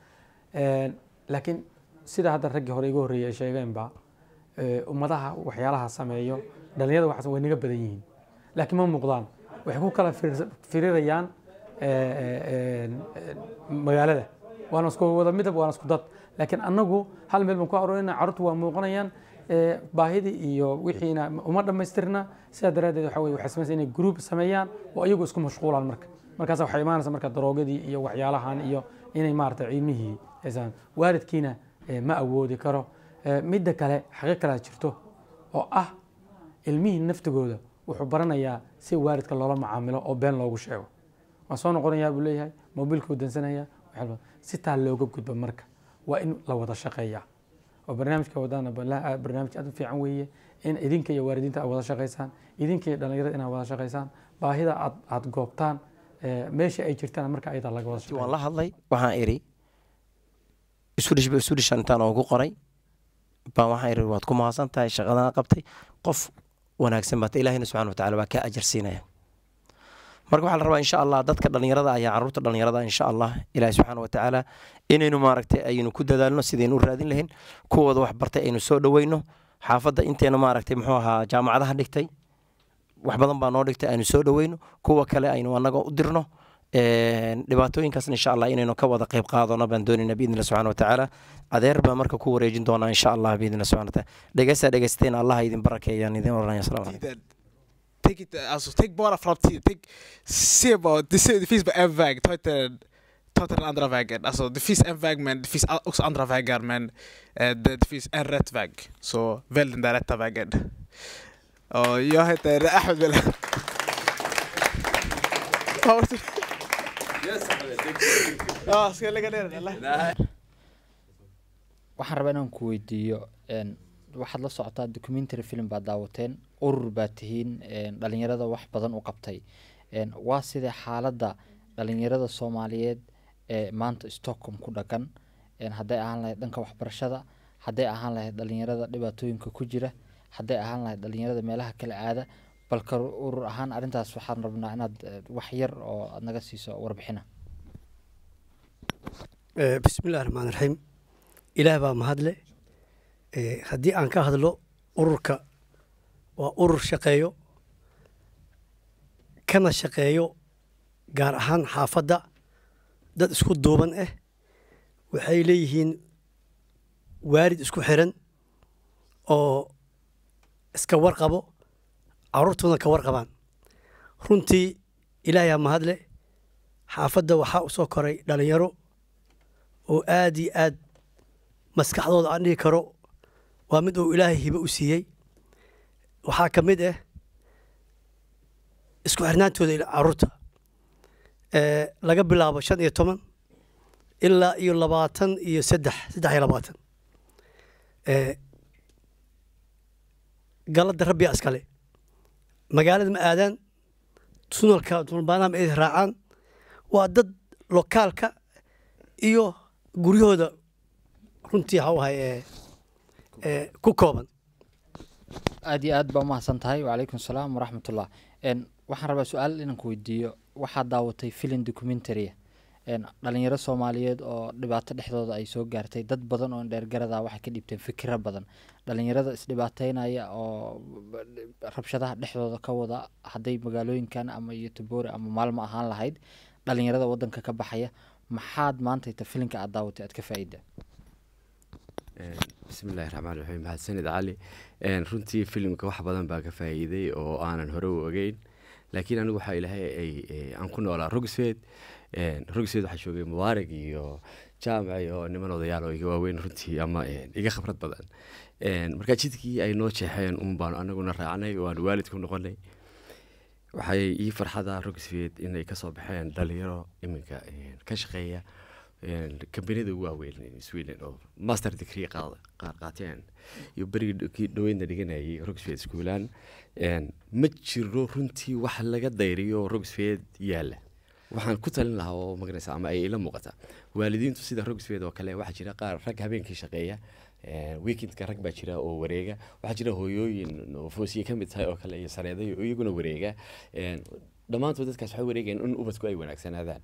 Laakiin sida hadda raggii hore iga horreeyay ay sheegeenba, ummadaha waxyaalaha sameeyo dhalinyarada waxaas way naga badan yihiin, laakiin ma muuqdaan. Waxay ku kala firirayaan magaalada, waana isku wada midab, waana isku dad, laakiin annagu hal meel baan ku aroorina. Carruurtu waa muuqanayaan, baahidii iyo wixiina uma dhammaystirna. Sidaa daraaddeed waxa weye waxay sameynaysaa inay group sameeyaan oo iyagu isku mashquulaan. Marka markaas waxay imaanaysaa marka daroogadii iyo waxyaalahan iyo inay maaragtay cilmihii aysan waalidkiina ma awoodi karo. Midda kale, xaqiiq kale jirto oo ah ilmihii naftigooda wuxuu baranayaa si waalidka loola macaamilo oo been loogu sheego. Waan soo noqonayaa buu leeyahay, mobiilkuu dansanaya. Si taa looga gudbo marka waa in la wada shaqeeyaa, oo barnaamijka wadana barnaamij aad u fiican weeye, in idinka iyo waalidiinta aad wada shaqaysaan, idinka iyo dhalinyarada inaad wada shaqaysaan, baahida aad goobtaan meesha ay jirtaan marka ayadaa laga wada shaqeeyo. Waan la hadlay, waxaan iri Swedish ba Swedish intaan oogu qoray baan waxaan iri waad ku mahadsan tahay shaqadan qabtay, qof wanaagsan baata, Ilaahina subxaana watacaala waa kaa ajar siinaya. Marka waxaa la rabaa insha Allah dadka dhalinyarada ayaa caruurta dhalinyarada insha Allah Ilaahi subxaana watacaala inaynu maaragtay aynu ku dadaalno sidaynu u raadin lahayn kuwooda wax bartay, aynu soo dhaweyno xaafadda inteena maaragtay muxuu ahaa jaamacadaha dhigtay, wax badan baa noo dhigtay, aynu soo dhaweyno kuwa kale, aynu annaga u dirno dhibaatooyinkaasna insha Allah inaynu ka wada qayb qaadano baan doonayna biidni Allah subxaana watacaala. Adeer baa marka ku wareejin doonaa insha Allah biidni Allah subxaana watacaala. Dhegeysta dhegeysteena, Allah idin barakeeyaan idin oranaya. Asalaamu calaykum. Tänk inte, alltså tänk bara framtiden. Tänk, se bara, det finns bara en väg, ta inte den andra vägen. Alltså det finns en väg men det finns också andra vägar, men det finns en rätt väg. Så välj den där rätta vägen. Och jag heter Ahmed Belal. Ja, ska jag lägga ner den eller? Waxaan rabaa inaan ku weydiiyo, waxaad la socotaa documentary film baad daawateen, urur baad tihiin dhalinyarada wax badan u qabtay. Waa sidee xaaladda dhalinyarada Soomaaliyeed ee maanta Stockholm ku dhaqan, hadday ahaan lahayd dhanka waxbarashada, hadday ahaan lahayd dhalinyarada dhibaatooyinka ku jira, hadday ahaan lahayd dhalinyarada meelaha kala aada? Balka urur ahaan arrintaas waxaan rabnaa inaad wax yar oo aad naga siiso warbixina. Bismillahi raxmaan raxiim. Ilaah baa mahadle. Haddii aan ka hadlo ururka, waa urur shaqeeyo kana shaqeeyo gaar ahaan xaafadda, dad isku duuban ah, waxay leeyihiin waalid isku xiran oo Iska warqabo, caruurtooda ka warqabaan. Runtii Ilaahay mahadle, xaafadda waxaa u soo koray dhalinyaro oo aad iyo aad maskaxdooda aan dhihi karo waa mid uu Ilaahay hibo u siiyey. Waxaa ka mid ah isku xirnaantooda caruurta, laga bilaabo 15 ilaa iyo 23, 23. Galada Rabbiga iskale, magaalada ma aadaan, tunalka tunalbaanaha ma ay raacaan. Waa dad lokaalka iyo guryahooda runtii waxa u ahay ku kooban. Aad iyo aad baa umahadsan tahay. Wacalaykum salaam waraxmatullah. Waxaan rabaa su-aal inaan ku weydiiyo. Waxaad daawatay film documentary, dhalinyaro Soomaaliyeed oo dhibaato dhexdooda ay soo gaartay. Dad badan oo dheergarada waxay ka dhiibteen fikiro badan. Dhalinyarada isdhibaateynaya oo rabshadaha dhexdooda ka wada, hadday magaalooyinkan ama Göteborg ama Maalmo ahaan lahayd, dhalinyarada wadanka ka baxaya, maxaad maanta ita filinka aad daawatay aad ka faa'iida? Bismi illaahi raxmaan raxiim. Mahadsanid, Cali. Runtii filimka wax badan baa ka faa'iiday oo aanan hore u ogeyn, laakiin anigu waxaa Ilaahay ay aan ku noolaa Rågsved. Rågsved waxaa joogay Mubaarak iyo Jaamac iyo niman odayaal oo iga waaweyn runtii ama iga khibrad badan. Marka jidkii ay noo jeexeen un baanu anaguna raacnay oo aan waalid ku noqonay. Waxay ii farxada Rågsved inay kasoo baxeen dhalinyaro iminka ka shaqeeya kambaniyada ugu waaweyn Sweden oo master degree qaar qaateen iyo berigii kii dhaweydna dhiganayay Rågsved schoolan. Ma jiro runtii wax laga dayriyo Rågsved yaalla. Waxaan ku talin lahaa oo maganaysa ama ay ila muuqata waalidiintu sida Rågsved oo kale, waxaa jira qaar rag habeenkii shaqeeya, weekendka rag baa jira oo wareega. Waxaa jira hooyooyin oo Foosiye ka mid tahay oo kale iyo Sareeday oo iyaguna wareega. Dhammaantood dadkaas waxay wareegayaan in ubadku ay wanaagsanaadaan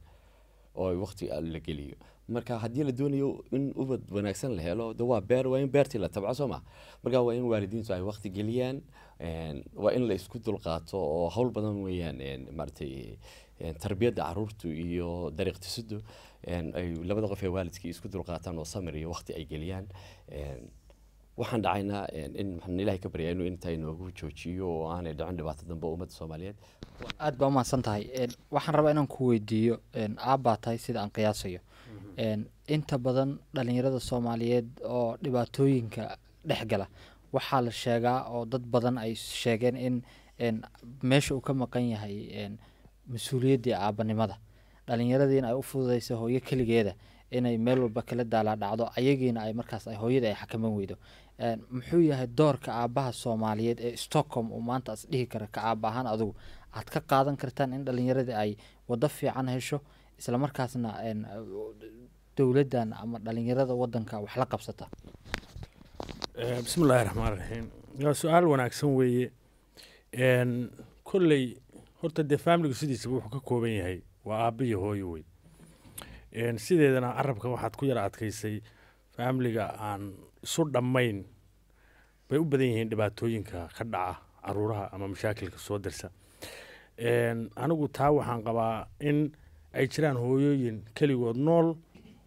oo ay waqti la geliyo. Marka haddii la doonayo in ubad wanaagsan la helo, de waa beer, waa in beertii la tabco, soo ma? Marka waa in waalidiintu ay waqti geliyaan, waa in la isku dulqaato oo hawl badan weeyaan. Maaragtay tarbiyadda caruurtu iyo dariiq tusiddu ay labada qof ee waalidkii isku dulqaataan oo samir iyo waqti ay geliyaan. Waxaan dhacaynaa in waxaan Ilaahay ka baryaa inuu intaa inoogu joojiyo oo aanay dhicin dhibaato dambe ummadda Soomaaliyeed. Aad baa umahadsan tahay. Waxaan rabaa inaan ku weydiiyo, aabbaa tahay sida aan qiyaasayo. Inta badan dhalinyarada Soomaaliyeed oo dhibaatooyinka dhex gala waxaa la sheegaa oo dad badan ay sheegeen in meesha uu ka maqan yahay mas-uuliyaddii aabbanimada, dhalinyaradiina ay u fududeyso hooyo keligeeda inay meel walba kala daalaa dhacdo, ayagiina ay markaas ay hooyada ay xakaman weydo. Muxuu yahay doorka aabbaha Soomaaliyeed ee Stockholm uu maanta as dhihi kara ka aabba ahaan adigu aad ka qaadan kartaan in dhalinyaradii ay waddo fiican hesho, isla markaasna dowladdan ama dhalinyarada wadanka wax la qabsata? Bismi illaahi raxmaan raxiim. Waa su-aal wanaagsan weeye. Kolley horta dee familigu sidiisaba wuxuu ka kooban yahay waa aabba iyo hooyo wey. Sideedana carabka waxaad ku yara adkaysay familiga aan isu dhammayn bay u badan yihiin dhibaatooyinka ka dhaca caruuraha ama mashaakilka soo dirsa. Anigu taa waxaan qabaa in ay jiraan hooyooyin keligood nool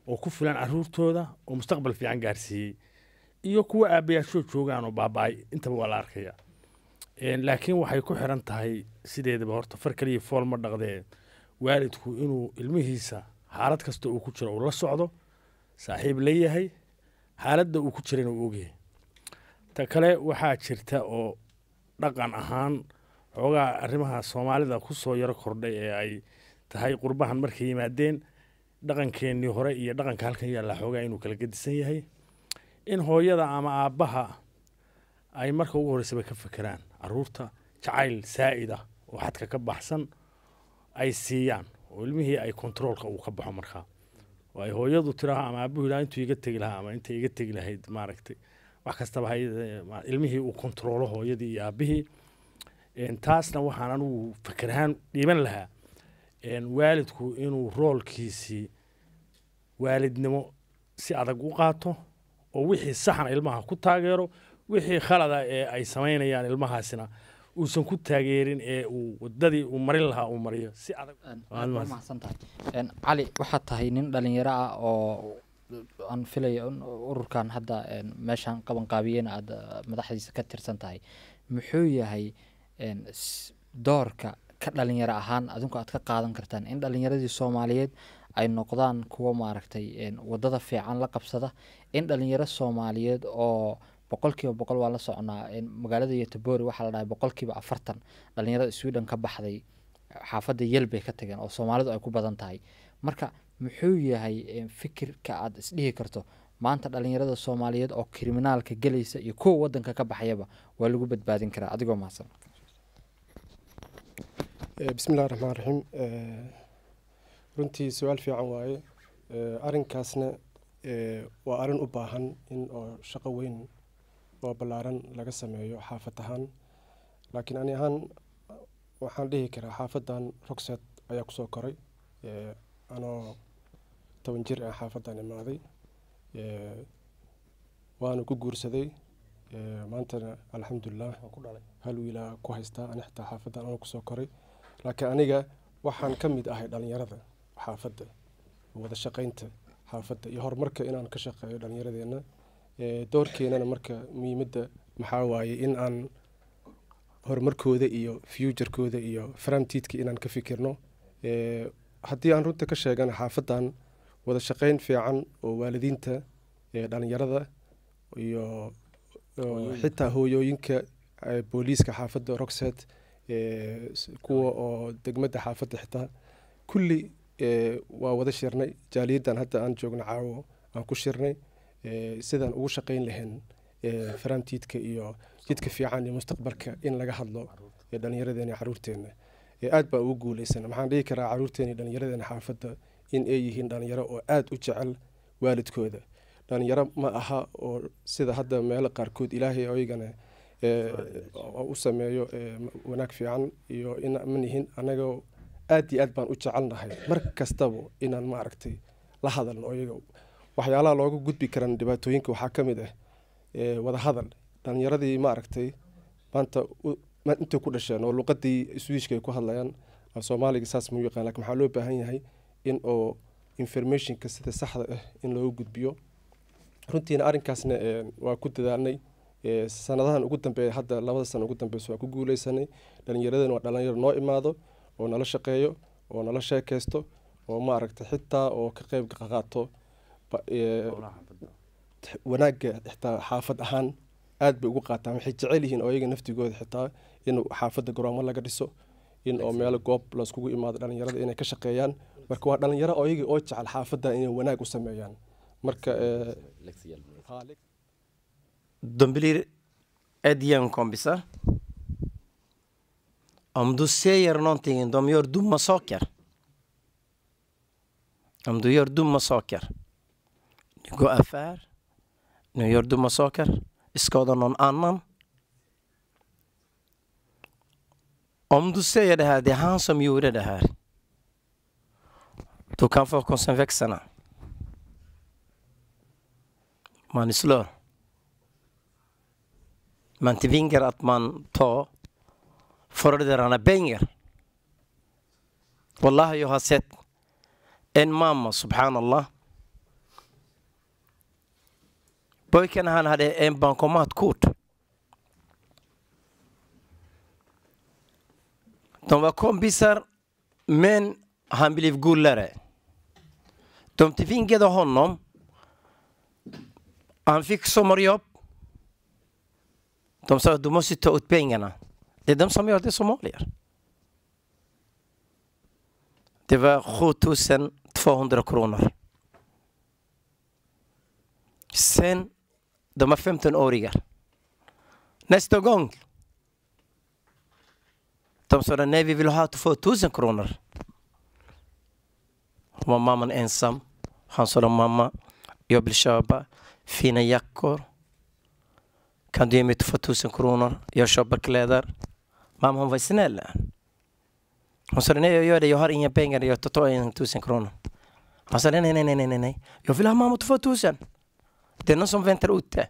oo ku filan caruurtooda oo mustaqbal fiican gaarsiiyey iyo kuwa aabbayaashoo joogaan oo baaba-ay, intaba waa la arkaya. Laakiin waxay ku xiran tahay sideedaba horta far kaliya fool ma dhaqdee, waalidku inuu ilmihiisa xaalad kasta uu ku jiro uu la socdo, saaxiib leeyahay, xaaladda uu ku jirana uu ogyahay. Ta kale waxaa jirta oo dhaqan ahaan xoogaa arrimaha Soomaalida ku soo yaro kordhay ee ay tahay qurbahan markay yimaadeen, dhaqankeennii hore iyo dhaqanka halkan yaalla xoogaa inuu kala gedisan yahay, in hooyada ama aabbaha ay marka ugu horreysaba ka fekeraan caruurta, jacayl saa'id ah oo xadka ka baxsan ay siiyaan oo ilmihii ay kontaroolka uu ka baxo. Markaa oo ay hooyadu tiraha ama aabbuhu yidhaha intuu iga tegi lahaa ama intay iga tegi lahayd, maaragtay, wax kastaba ilmihii uu kontaroolo hooyadii iyo aabbihii. Taasna waxaan anigu feker ahaan dhiiban lahaa waalidku inuu roolkiisii waalidnimo si adag u qaato oo wixii saxan ilmaha ku taageero, wixii khalada ee ay samaynayaan ilmahaasina uusan ku taageerin ee uu wadadii uu marin lahaa uu mariyo si adag. Aad baa umahadsan tahay. Cali, waxaad tahay nin dhalinyaro ah oo aan filaya in ururkan hadda meeshaan qaban qaabiyena aad madaxdiisa ka tirsan tahay. Muxuu yahay doorka ka dhalinyaro ahaan adinku aad ka qaadan kartaan in dhalinyaradii Soomaaliyeed ay noqdaan kuwo maaragtay wadada fiican la qabsada, in dhalinyaro Soomaaliyeed oo 100% waa la soconaa magaalada Göteborg waxaa la dhahay 40% dhalinyarada Sweden ka baxday xaafadda Yel bay ka tageen oo Soomaalidu ay ku badan tahay. Marka muxuu yahay fikirka aad isdhihi karto maanta dhalinyarada Soomaaliyeed oo kriminaalka gelaysa iyo kuwa wadanka ka baxayaba waa lagu badbaadin karaa, adigoo mahadsan? Bismillahi raxmaan raxiim. Runtii su-aal fiican waaye. Arrinkaasna waa arrin u baahan in oo shaqo weyn oo ballaaran laga sameeyo xaafad ahaan, laakiin ani ahaan waxaan dhihi karaa xaafadan Roxet ayaa kusoo koray. Anoo 10 jir ah xaafadan imaaday, waana ku guursaday, maantana alxamdulilah hal wiilaa ku haystaa. Ani xitaa xaafadan anoo kusoo koray, laakiin aniga waxaan ka mid ahay dhalinyarada xaafadda, wada shaqaynta xaafadda iyo horumarka inaan ka shaqeeyo dhalinyaradeenna. Doorkeenana marka muhiimadda maxaa waaye in aan horumarkooda iyo futurekooda iyo framtiidka inaan ka fikirno. Haddii aan runta ka sheegana, xaafadan wada shaqayn fiican oo waalidiinta, dhalinyarada iyo xitaa hooyooyinka, booliiska xaafadda Roxet, kuwa oo degmada xaafadda xitaa kulli waa wada shirnay. Jaaliyaddan hadda aan joogno caawo aan ku shirnay sidaan ugu shaqayn lahayn framtiidka iyo jidka fiican iyo mustaqbalka in laga hadlo dhallinyaradeena iyo caruurteena. Aad baa ugu guuleysan. Maxaan dhihi karaa caruurteena iyo dhallinyaradeena xaafadda in ay yihiin dhalinyaro oo aad u jecel waalidkooda. Dhalinyaro ma aha oo sida hadda meelo qaarkood, ilaahay oyagana u sameeyo wanaag fiican iyo in ma nihin. Annaga aad iyo aad baan u jecelnahay mar kastaba inaan maaragtay la hadalno iyaga. Waxyaalaha looga gudbi karan dhibaatooyinka waxaa ka mid ah wada hadal. Dhalinyaradii maaragtay maanta intay ku dhasheen oo luqadii Swedishka ay ku hadlayaan, af Soomaaliga saas mu yaqaan, laakiin waxaa loo baahan yahay in oo informationka sida saxda ah in looga gudbiyo. Runtiina arrinkaasna waa ku dadaalnay sanadahan ugu dambeeya. Hadda 2da sano ugu dambeysa waa ku guuleysanay. Dhalinyaradana waa dhalinyaro noo imaado oo nala shaqeeyo oo nala sheekeysto oo maaragtay xitaa oo ka qeyb qaato wanaagga xitaa xaafad ahaan aad bay ugu qaataan. Waxay jecel yihiin oo iyaga naftigooda xitaa in xaafadda garoomo laga dhiso, in oo meelo goob laiskugu imaado dhalinyarada inay ka shaqeeyaan. Marka waa dhalinyaro oo iyaga oo jecel xaafadda inay wanaag u sameeyaan. Marka De blir ett gäng kompisar. Om du säger någonting, de gör dumma saker. Om du gör dumma saker, du går affär, du gör dumma saker, skadar någon annan. Om du säger det här, det är han som gjorde det här. Du kan få konsekvenserna. Man slår. Man tvingar att man tar föräldrarna pengar. Wallahi, jag har sett en mamma, subhanallah. Pojken han hade en bankomatkort. De var kompisar, men han blev gullare. De tvingade honom. Han fick sommarjobb. De sa att du måste ta ut pengarna. Det är de som gör det, somalier. Det var 7200 kronor. Sen, de var 15-åringar. Nästa gång. De sa nej, vi vill ha 2000 kronor. Hon var mamman ensam. Han sa mamma, jag vill köpa fina jackor. Kan du ge mig 2000 kronor? Jag köper kläder. Mamma, hon var snäll. Hon sa nej, jag gör det. Jag har inga pengar. Jag tar 1000 kronor. Han sa nej, nej, nej, nej, nej. Jag vill ha mamma 2000. Det är någon som väntar ute.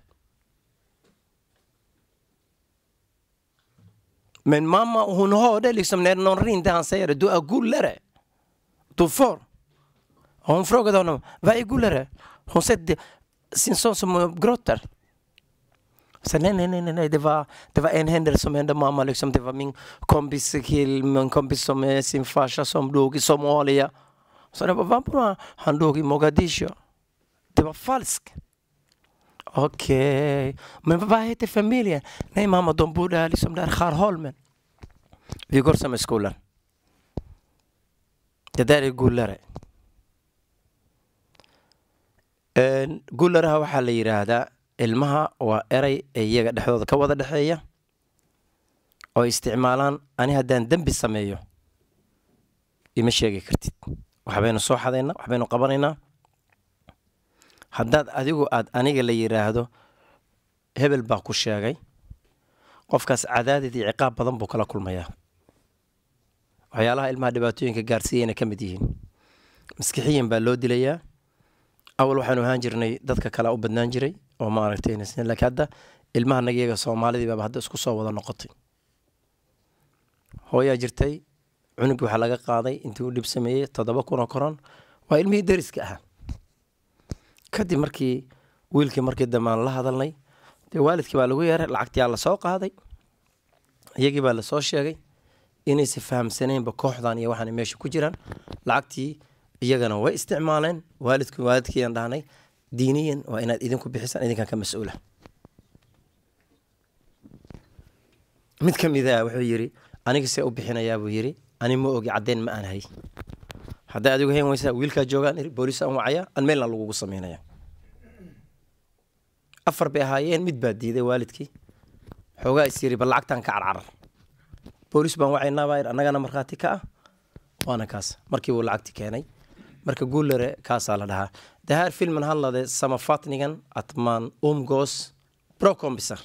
Men mamma, hon hörde liksom när någon ringde, han säger du är gullare. Du får. Hon frågade honom, vad är gullare? Hon sett sin son som gråter. Så nej, nej, nej, nej, nej, det var en händelse som hände mamma liksom. Det var min kompis kill, min kompis som är sin farsa som dog i Somalia. Så det var, vad bra, han dog i Mogadishu. Det var falskt. Okej, okay. Men vad heter familjen? Nej mamma, de bodde här liksom där, Skärholmen. Vi går samma skolan. Det där är gullare. Gullaraha waxaa la yidhaahdaa ilmaha waa eray iyaga dhexdooda ka wada dhexeeya oo isticmaalaan. Ani haddaan dembi sameeyo ima sheegi kartid, waxbaynu soo xadaynaa, waxbaynu qabanaynaa. Haddaad adigu aad aniga la yidhaahdo hebel baa ku sheegay, qofkaas cadaadid iyo ciqaab badan buu kala kulmayaa. Waxyaalaha ilmaha dhibaatooyinka gaarsiiyayna ka mid yihiin, maskixiyan baa loo dilayaa. Awal waxaanu ahaan jirnay dadka kale u badnaan jiray oo maaragtay, laakiin hadda ilmaha naga iyaga Soomaalidii baaba hadda isku soo wada noqotay. Hooyaa jirtay, cunugii waxaa laga qaaday intii uu dhib sameeyey 7,000 oo koron, waa ilmihii deriska ahaa. Kadib markii wiilkii markii dambe aan la hadalnay, dee waalidkii baa lagu yeeray, lacagtiyaa lasoo qaaday, iyagii baa lasoo sheegay inaysa fahamsanaynba kooxdan iyo waxaan meesha ku jiraan. Lacagtii iyagana way isticmaaleen. Waalidku waalidkiiyaan dhahnay, diiniyan waa inaad idinku bixisaan, idinkan ka mas-uula. Mid ka mid ah wuxuu yidhi, aniga see u bixinayaa buu yidhi, ani ma ogi, caddeyn ma aan hay. Hadday adigu hayn weysaa, wiilkaa joogaan iri, booliis aan wacaya, aan meelna lagugu sameynaya. Afar bay ahaayeen, mid baa diiday waalidkii, xoogaa is yidhi bal lacagtaan ka carcarar, booliis baan wacaynaa baa yidhi, annagana markhaati ka ah, waana kaas markii buu lacagti keenay. Marka guulare kaasaa la dhahaa. Det här filmen handlade sammanfattningen att man umgås bra kompisar.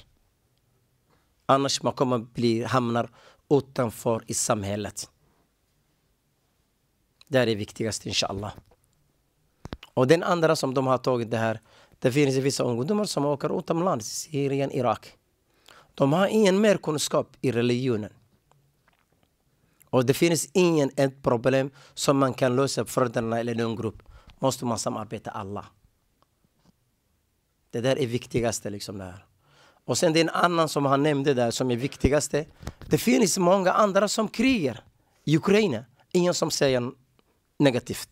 Annars man kommer bli, hamnar utanför i samhället. Det är det viktigaste inshallah. Och den andra som de har tagit det här, det finns vissa ungdomar som åker utomlands, Syrien, Irak. De har ingen mer kunskap i religionen. Och det finns ingen ett problem som man kan lösa föräldrarna eller någon grupp. Måste man samarbeta alla. Det där är viktigaste liksom det här. Och sen det är en annan som han nämnde där som är viktigaste. Det finns många andra som krigar i Ukraina. Ingen som säger negativt.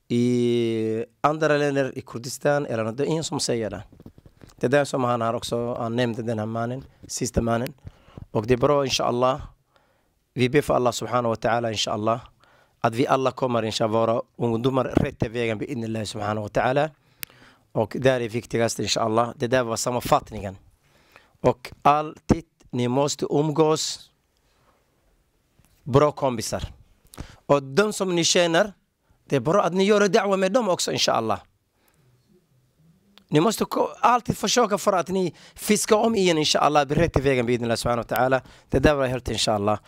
I andra länder, i Kurdistan eller något, det är ingen som säger det. Det där som han har också, han nämnde den här mannen, sista mannen. Och det är bra inshallah. Vi ber för Allah subhanahu wa ta'ala inshallah. Att vi alla kommer inshallah vara ungdomar rätta vägen bi'idhnillah subhanahu wa ta'ala. Och det är viktigast inshallah. Det där var sammanfattningen. Och alltid ni måste umgås bra kompisar. Och de som ni känner, det är bra att ni gör da'wa med dem också inshallah. Ni måste alltid försöka för att ni fiskar om igen inshallah. Rätt vägen bi'idhnillah subhanahu wa ta'ala. Det där var helt inshallah.